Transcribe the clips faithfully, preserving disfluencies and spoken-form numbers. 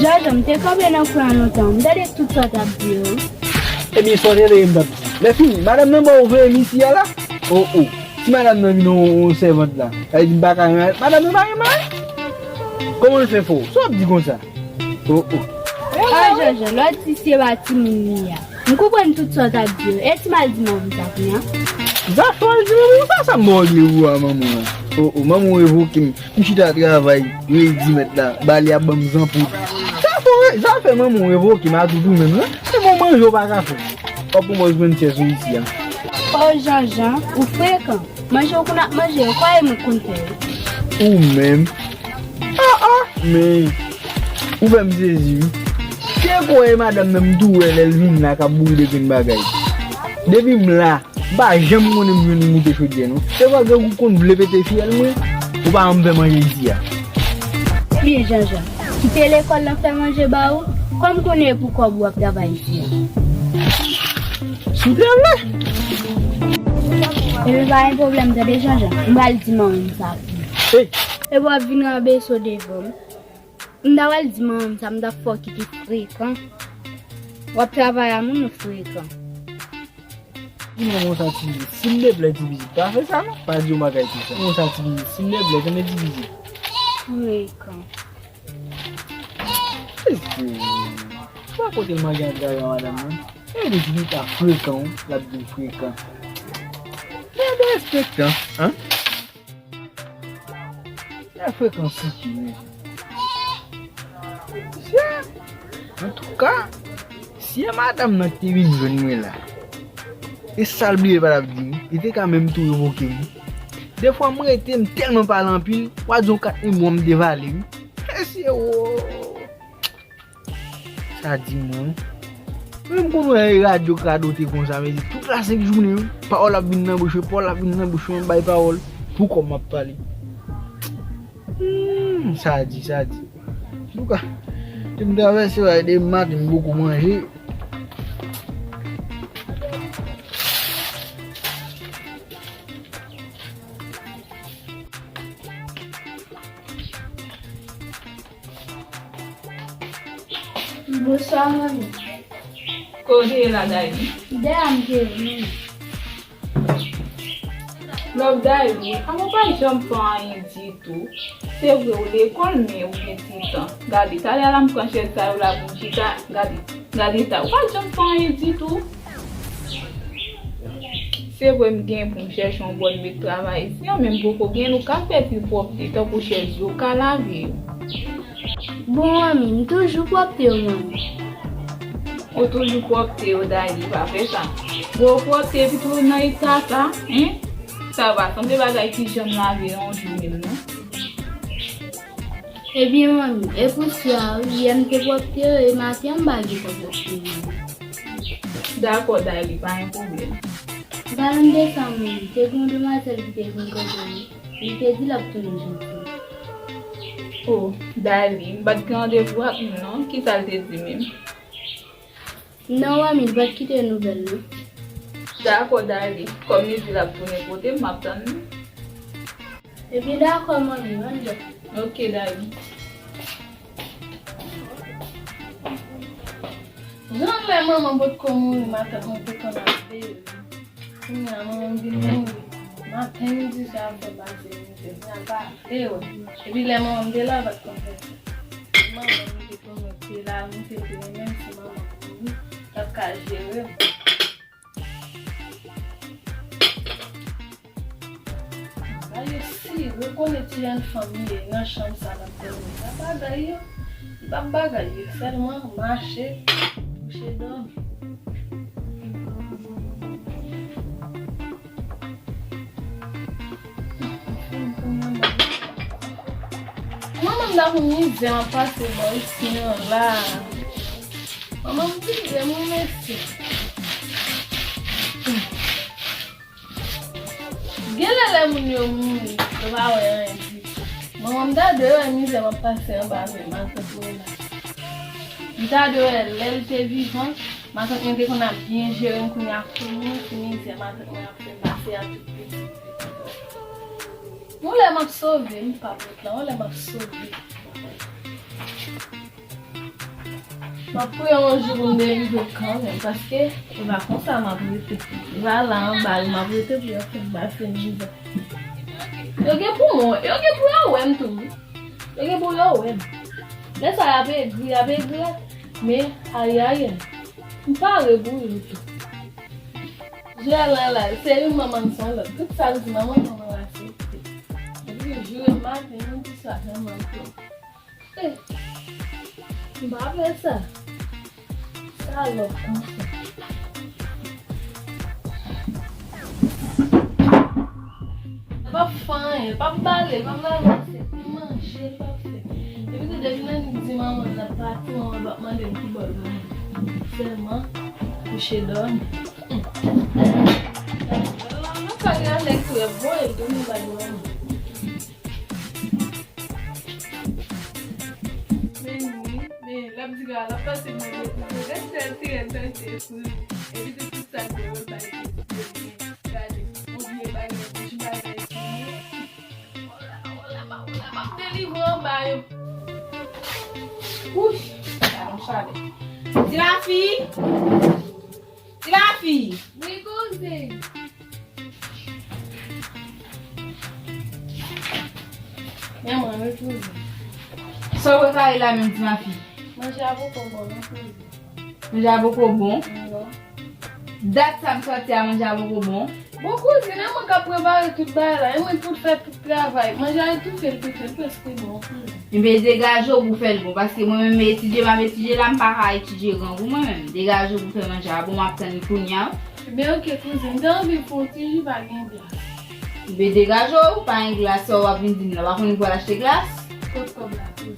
Janjan, m te kanpe nan kwen an lontan, m tande tout sa w t ap di yo. Ebyen, sa w te vle m t ap di? Lè fini, madanm nan ba w vre m isi a la? O, o. Si madanm nan vin yon, yon sèvant la, sa vle di m pa ka renmen madanm nan pa renmen? Kòman l fè fè w? Sa w ap di konsa? O, o. Ah, Janjan, lè w di se pa timoun li a. M konprann tout sa w t ap di yo. E si m al di manman m sa kounye a? Zafè w al di manman w sa, sa m ba w regle pou a manman w la. O, o, manman w revoke m. M chita travay, redi mèt la, bale ap ban m zanpoud. Zafè w, zafè manman w revoke m a tout ou menm la. Se bon manje w pa ka fè. W ap pran pòz grenn chèz ou isi a. O Janjan, ou frekan. Manje w konn ap manje yo, kwaye mwen konn fè yo. Ou menm. Ah, ah, men. Ou fè m sezi, wi. Se kwè madanm nan m tou wè lè l vin la k ap boule de grenn bagay. Depi m la, m pa janm konnen m jwenn li moute chodyè, non. Se kwè gen ou konn vle pete fyèl mwen, ou pa janm fè manje isi a. Byen, Janjan. Kite lekòl lan fè manje ba ou, kòm konnen e pou kòb ou ap travay isi a. Si w te vle. Epi pa gen pwoblèm, tande Janjan. M pral di manman m sa pou ou. Ey! Epi w ap vin ranbese w devan m. M ta pral di manman m sa, m ta fè w kite frekan. W ap travay a moun ou frekan. Di manman w sa Ti Bizit. Silteplè Ti Bizit, pa fè sa non. Pa di yon bagay konsa. Manman w sa Ti Bizit. Silteplè, tande Ti Bizit. Frekan. Mesye, ou pa kote l manje ak gari a madanm nan? E li di li pa frekan, wi. L ap di m frekan. Mwen derespektan, an? Lè frekan site, men. Mesye, antouka, si e madanm nan ki te vin jwenn mwen la, e sa l bliye pa t ap di m, li te ka menm tou revoke m. Defwa m rete, m tèlman pale anpil, w a di yon kat mil mwa m devale, wi. Mesye, wo. Sa di mwen, wi. Mwen m konn wè radyo k radote konsa, men tout la senk jounen, wi. Pawòl ap vin nan bouch mwen, pawòl ap vin nan bouch mwen, m bay pawòl. Pou kòm m ap pale. Hmm, sa di, sa di. Antouka, m travèse bay de maten, m poko manje. Bonswa, manmi. Kote w ye la, Dayli? Dèyè a m te ye, manmi. Lòk Dayli, kòman w pa janm fè anyen ditou? Se vre, ou lekòl, men ou gen ti tan. Gade, talè a la m pran chèz sa yo la pou m chita. Gade, gade eta, ou pa janm fè anyen ditou. Se vre m gen pou m chèche yon bò m met travay isi an, men m poko gen, nou ka fè ti pwòpte, tankou chèz yo, ka lave yo. Bon, manmi, m toujou pwòpte yo, manmi. Ou toujou pwòpte yo, Dayli, pa fè sa. Bon, pwòpte epi tou nan eta sa, en? Sa va sanble bagay ki janm lave yon jou menm, non? Ebyen, manmi, e pousyè a, wi, yè m te pwòpte yo, e maten an m pa gentan pwòpte yo, manmi. Dakò, Dayli, pa gen pwoblèm. An palan de sa, manmi, te gen yon demwazèl ki te vin kote m, li te di l ap tounen jodi. O, Dayli, m pa t gen randevou ak nou, non. Kisa l te di menm? Non, manmi, li pa t kite nouvèl, non. Dakò, Dayli, kòm li di l ap tounen kote m, m ap tann li. Ebyen, dakò, manmi, ann dòmi. Ok, Dayli. Jan lè manman m potko mouri, matant mwen te konn ap veye m. Kounye a, manman m vin mouri. Maten, midi, swa, ap fè pase, midi, kounye a l pa vle wè. Epi lè manman m te la, l pa t konn fè sa. Manman m te konn wè, te la, m te vle, menm si manman m mouri, l ap ka jere m. Bagay yo si, rekonèt ti jèn fanm li ye nan chanm sa l ap dòmi. Sa bagay yo, li p ap bagay yo, sèlman mache, kouche, dòmi. Manman m ta pou mizè m ap pase bò isi an la. Manman m mizè m wi mesye. Genlè lè moun yo mouri, yo pa wè anyen ditou. Manman m ta dwe wè mizè m ap pase anba men matant mwen la. M ta dwe wè lè l te vivan, Matant mwen te konn ap byen jere m, kounye a kounye ti mizè matant mwen ap fè m pase a tout pitit. Yon lè m ap sove, m pa p ret la, yon lè m ap sove. M ap priye yon jou pou m delivre kanmenm, paske e pa konsa m ap rete. E pa la anba l m ap rete pou yo fè m pase mizè. Yo gen pou mwen, yo gen pou yo wè m tou wi. Yo gen pou yo wè m. Lè sa y ap egri, y ap egri, men ayayay. M pare pou yo tou. Jèlan la, se youn manman l se yon lòt. Tout sa l di manman, manman l aksepte. Epi jwe maten, midi, swa, janm antre. Eh, m pa fè sa. Salòp konsa. L p ap fè anyen, l p ap pale, l p ap lave asyèt, ni manje, l p ap fè. Epi tou depi nan nèg di manman l ap pati, manman l p ap mande l ki bò l vini. Sèlman kouche dòmi. Nan kay la nèg tou ap voye l tounen bay manman. Men wi, men l ap di gade, l ap pase mwen met mwen rete tirè l tande kou. Epi tou tout sa l te wè bay pitit yo. Gade, yon vye bagay bouch bagay tou. Ola, ola, ma, ola, m ap delivre anba yo. Wouch, gade yon chalè. Ti lafi! Ti lafi! Wi, kouzin. Men mwen, wi, kouzin. Sa w prepare la menm, ti lafi? Manje a poko bon, non, kouzin. Manje a poko bon? Wi. Dat sa m sòti a, manje a poko bon? Bon, kouzin, e mwen k ap prepare tout bagay la, e mwen pou fè tout travay. Manje a etoufe, l etoufe, l prèske bon, kouzin. Ebyen, degaje w pou fè l bon, paske mwen menm, etidye m ap etidye la, m pa ka etidye grangou mwen menm. Degaje w pou fè manje a bon, m ap tann li kounye a. Ebyen, oke, kouzin, m te anvi fè yon ti ji, pa gen glas. Ebyen, degaje w, pa gen glas, sa w ap vin di m la, w pa konnen pou al achte glas? Kot kòb la, kouzin?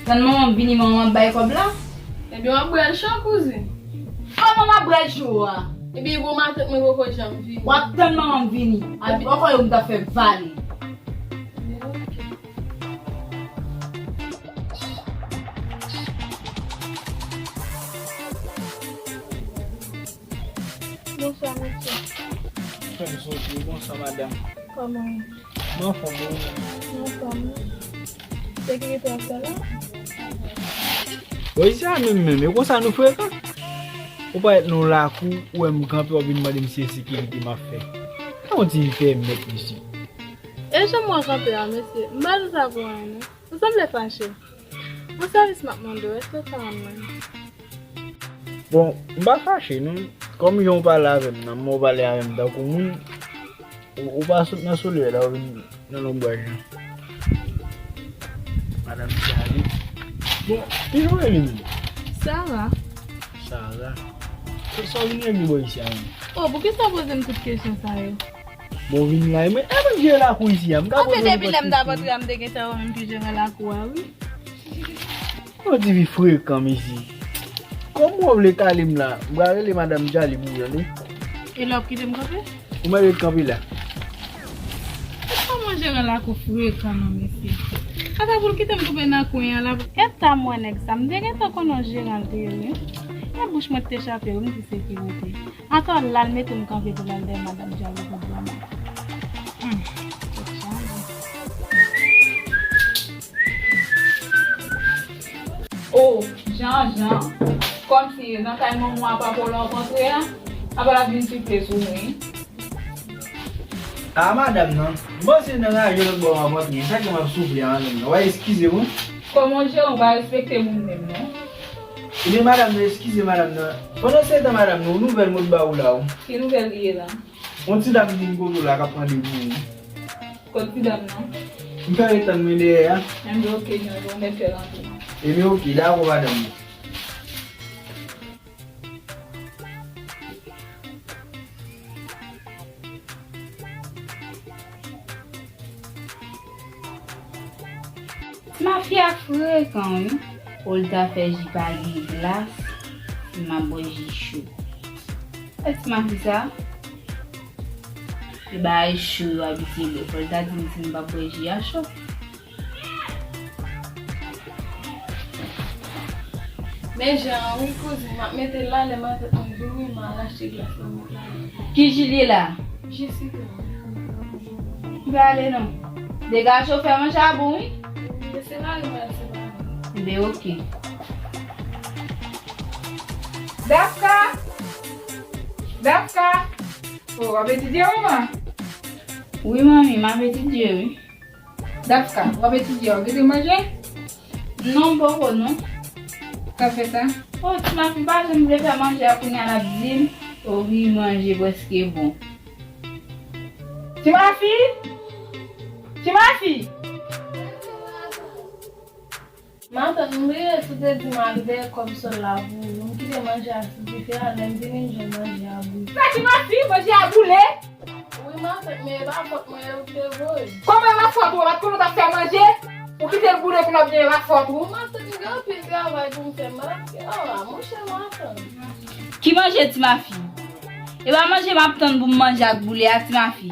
Tann manman m vini, manman m ap bay kòb la. Ebyen, w ap bwè l cho, kouzin. Kòman m ap bwè l cho a? Ebyen, bon, matant mwen poko janm vini. W ap tann manman m vini. Epi ankò yo m t ap fè vale. Ebyen, oke. Bonswa, mesye. Fè m sonje, bonswa, madanm. Kòman w ye? Mwen anfòm, wi. Mwen anfòm, wi. Sekirite w ap fè la? Bon, isi a menm, menm, e konsa nou frekan? Ou parèt nan yon lakou, ou wè m kanpe, w ap vin mande m si e sekirite m ap fè. Fè yon ti pèmèt, mesye. E jan m wè w kanpe a, mesye, m pa di sa pou anyen, non. Ou sanble fache. Yon sèvis m ap mande w, èske w ka rann mwen? Bon, m pa fache, non. Kòm jan w pale avè m nan, m wè w pale avè m tankou moun, ou, ou pa sot nan solèy la, ou vin nan lonbraj la. Madanm Charlie. Bon, kijan w rele menm? Sara. Sara. Sa, sa w vin regle bò isi a menm? Oh, poukisa w poze m tout kesyon sa yo? Bon, vin la, e mwen, e mwen ki jere lakou isi a. M ka poze w nenpòt kesyon. Anfen, depi lè m t ap antre a, m te gentan wè menm ki jere lakou a, wi. Yon ti fi frekan, mesye. Kòm w vle kale m la, m pral rele madanm Djali pou w, tande? E lè w ap kite m kanpe? Ou mèt ret kanpe la. Kòman jeran lakou frekan non, mesye? Ata pou l kite m kanpe nan kwen an la. E ta m wè nèg sa, m te gentan konnen yon jeran l te ye, wi. E bouch mwen te chape, wi, m di sekirite. Atò, l al mete m kanpe pou l al dèyè madanm Djali pou dwòl. Hmm, tèt chaje. O, Jan Jan, kòmsi nan kay manman w apa w rankontre a, apa l ap vin soufle sou mwen. A, madanm nan, m panse nan raje lòt bò w ap rantre, sa k fè m ap soufle a, madanm nan. W a eskize mwen. Kòman w jere, w pa respekte moun menm, non. Ebyen, madanm nan, eskize, madanm nan. Pandan se tan, madanm nan, yon nouvèl mwen t ba ou la, o. Ki nouvèl li ye la? Yon ti dam vin kote w la k ap mande pou ou. Kot ti dam nan? M fè l tann mwen dèyè a. Enben, oke, Jan Jan, ou mèt fè l antre. Ebyen, oke, dakò, madanm nan. Ti mafi a frekan, wi. Olga fè ji pa gen glas, m ap bwè ji cho. E ti mafi sa, e bagay cho yo abitye bwè. Fò l ta di m si m p ap bwè ji a cho. Men jan an wi kouzin, m ap mete l la lè matant mwen vini, m al achte glas nan mèt la. Ki ji l ye la? Ji sitwon. M pral ale non. Degaje w fè manje a bon wi. Men se mari m al se pa mwen. Enben oke. Dafka! Dafka! O, w ap etidye manman? Wi manmi, m ap etidye wi. Dafka, w ap etidye, w ap gentan manje? Non, m poko non. Sa fè sa? O, ti mafi pa janm vle fè manje a, kounye a l ap di m, o wi, manje prèske bon. Ti mafi! Ti mafi! Matant, m bliye si w te di m al dèyè kòb sòl la pou ou. M kite manje a sou dife a, lè m vini m jwenn manje a boule. Sa ki mafi, manje a boule? Wi matant, men e pa fòt mwen, e ou ki te voye. Kòman e pa fòt ou? Ou pa t konnen w t ap fè manje? Ou kite l boule pou n ap di e pa fòt ou? Wi matant, m gen anpil travay pou m fè, m pa t, oh, monchè matant. Ki manje ti mafi? E pa manje m ap tann pou m manje ak boule a ti mafi.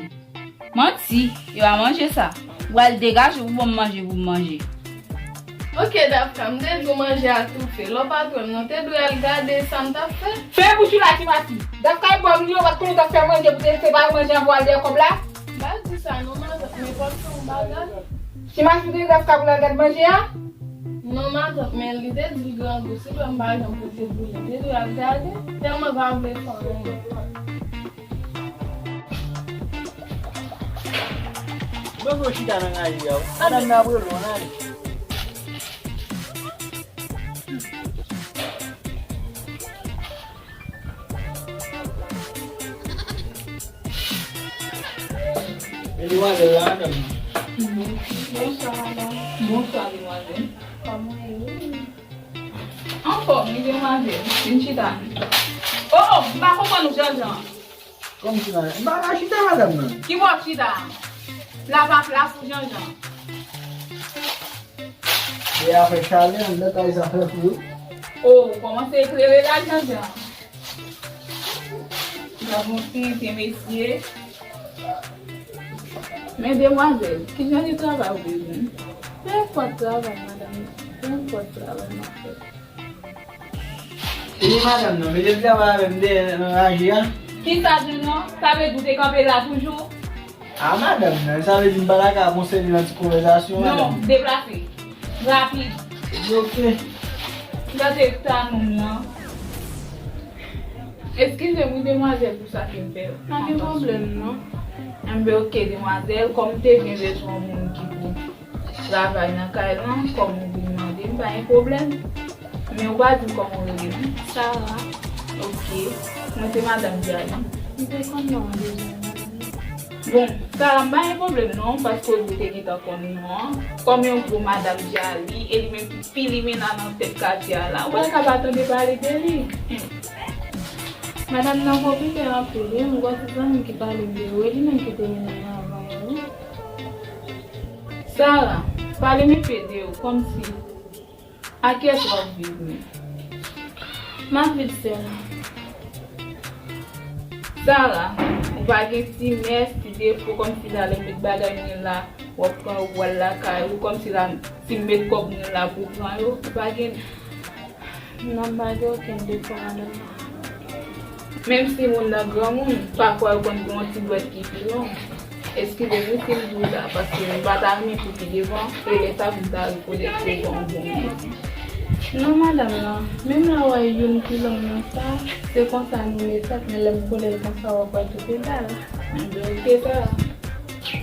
Manti, yo a manje sa. Ou al degaje w pou ban m manje pou m manje. Oke Dafka, m te di w manje a toufe. Lè w pa t wè m non, te dwe al gade sa m t ap fè. Fè bouch ou la ti mafi. Dafka e bò nou yo, w pa t konnen w t ap fè manje pou te separe manje an pou al dèyè kòb la. M pa di sa non matant, men pòt se yon bagay. Ti mafi te Dafka pou l al gad manje a? Non matant, men li te di l grangou, si l wè m pa janm pote boule, li te dwe al gade, tèlman l pa vle fè anyen. Mwen vle chita nan rayi a. Madanm nan ap rele w, ann ale. E demwazèl la, madanm nan. Bonswa, madanm. Bonswa, demwazèl. Kòman w ye? Anfòm, wi, demwazèl. Vin chita. O, o, m pa konprann ou, Janjan. Kòmsi la, m pa ka chita, madanm nan. Ki bò w chita? La pa plas ou, Janjan. E afè chalè, anndan kay sa fè fri wi. O, ou kòmanse eklere la, Janjan. Gad yon tenten, mesye. Men demwazèl, ki jan de travay ou bezwen? Nenpòt travay, madanm, nenpòt travay m ap fè. Ebyen madanm nan, mete l travay avè m dèyè nan raje a. Kisa Janjan? Sa vle di w te kanpe la toujou? A madanm nan, sa vle di m pa ta ka konsève nan ti konvèsasyon, madanm? Non, deplase. Rapid. Ebyen oke. Gade eta nonm nan. Eskize m wi demwazèl pou sa ke m fè. Pa gen pwoblèm non. Enben oke demwazèl, kòm m te byen bezwen yon moun ki pou travay nan kay lan, kòm ou vin mande m, pa gen pwoblèm. Men ou pa di m kòman w rele m. Sara. Oke. Mwen se madanm Djali. M te konn non an deja, madanm. Bon, Sara, m pa gen pwoblèm non, paske ou di w te gentan konn non an. Kòm yon gwo madanm Djali, e li menm ki pi limena nan tèt katye a la. Ou pa ka pa tande pale de li. Madanm nan popilè anpil, wi, m gon ti zanmi ki pale m de ou, e li menm ki te mennen m anvan yo, wi. Sara, pale m enpe de ou, kòmsi. A kiyès w ap viv menm? M ap viv sèl. Sara, ou pa gen ti mès, ti defo, kòmsi talè m met bagay mwen la, w ap pran yo pou w al lakay ou, kòmsi la, si m met kòb mwen la pou w pran yo, ou pa gen. Non, m pa gen okenn defo, madanm. Menm si moun nan granmoun, pafwa yo konn gen yon ti dwèt ki pi long. Eskize m wi si m di w sa, paske m pa ta renmen pou pi devan, e lè sa pou m ta rekonèt ke w pa yon bon moun. Non, madanm nan, menm lè w wè youn pi long nan sa, se konsa nou ye fèt, men lè m kole l konsa, w ap wè tout egal. Enben, oke, Sara.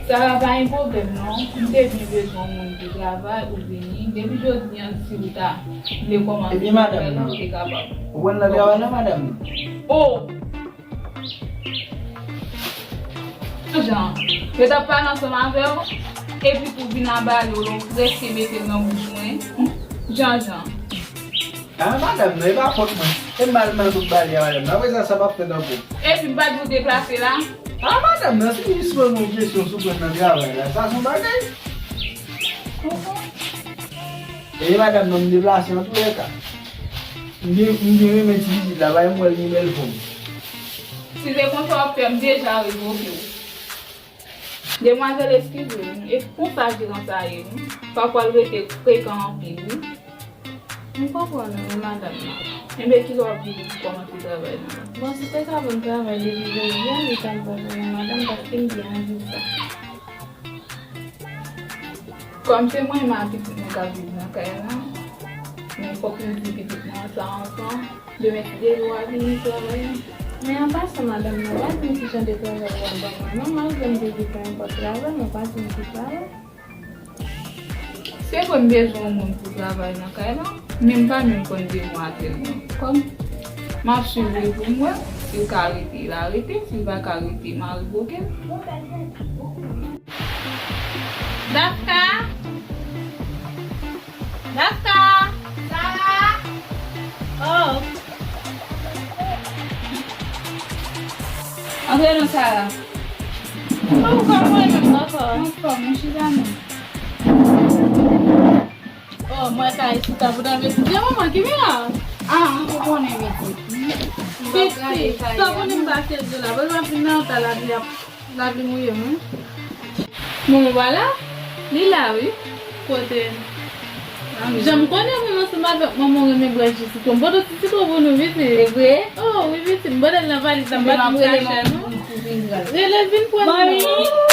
Sara, pa gen pwoblèm non. M te byen bezwen yon moun ki travay, ou vini. Depi jodi a, si ou ta vle kòmanse travay, ou te kapab. Ebyen, madanm nan. Ou konn nan travay la, madanm nan? O! Jan, yo t ap pale ansanm avè w, epi pou w vin aba yo, yo prèske mete l nan bouch mwen. Jan, Jan. A, madanm nan, e pa fòt mwen. E m al nan tout bagay a, madanm nan. Apre sa, sa p ap fèt ankò. Epi m pa di w deplase la? A, madanm nan, se jis poze yon kesyon sou pwen nan travay la. Sa se yon bagay. E madanm nan, m deplase antoulèka. M byen, m byen renmen ti pitit la, paske m wè l gen bèl fòm. Si se konsa w ap fè, m deja revoke w. Demwazèl, eskize m, e konsa jeran sa ye, wi. Pafwa l rete frekan anpil, wi. M konprann ou, wi, madanm nan. Enben, kilè w ap vini pou kòmanse travay la? Bon, si te ka ban m travay depi jodi a, li t ap bon pou mwen, madanm, paske m byen anvi sa. Kòm se mwen menm ak pitit mwen k ap viv nan kay la, men fòk m di pitit mwen sa anvan. Demen, si Dye vle, w a vini travay. Men an pasan, madanm nan, pa di m ki jan de travay w ap ban mwen, non, malgre m te di pou nenpòt travay, men pa di m ki travay. Se vre, m bezwen yon moun pou travay nan kay la, men m pa menm konn demwazèl nan. Kòm m ap swiv li pou m wè, si l ka rete, l a rete, si l pa ka rete, m a revoke l. Dafka! Dafka! Sara! Oh! Antre non, Sara. Kòman ou menm, anfòm? Anfòm, mwen chita non. Oh, mwen ka chita pou nan vesti. Gen manman ki vin la. Ah, ou konnen midi. Vesti. Sa konnen m pa chèz la. Bon, m ap vin nan ta lapli ap Lapli mouye m, wi. Manman pa la? Li la, wi. Kote? Jan m konnen mwen ansanm avèk manman w renmen bwè ji sitwon. M pote ti sitwon pou nou, pitit. Se vre? Oh, wi, pitit. M pote l nan valiz la, m pa t vin kache, non. Rele vin pran non. Manmi!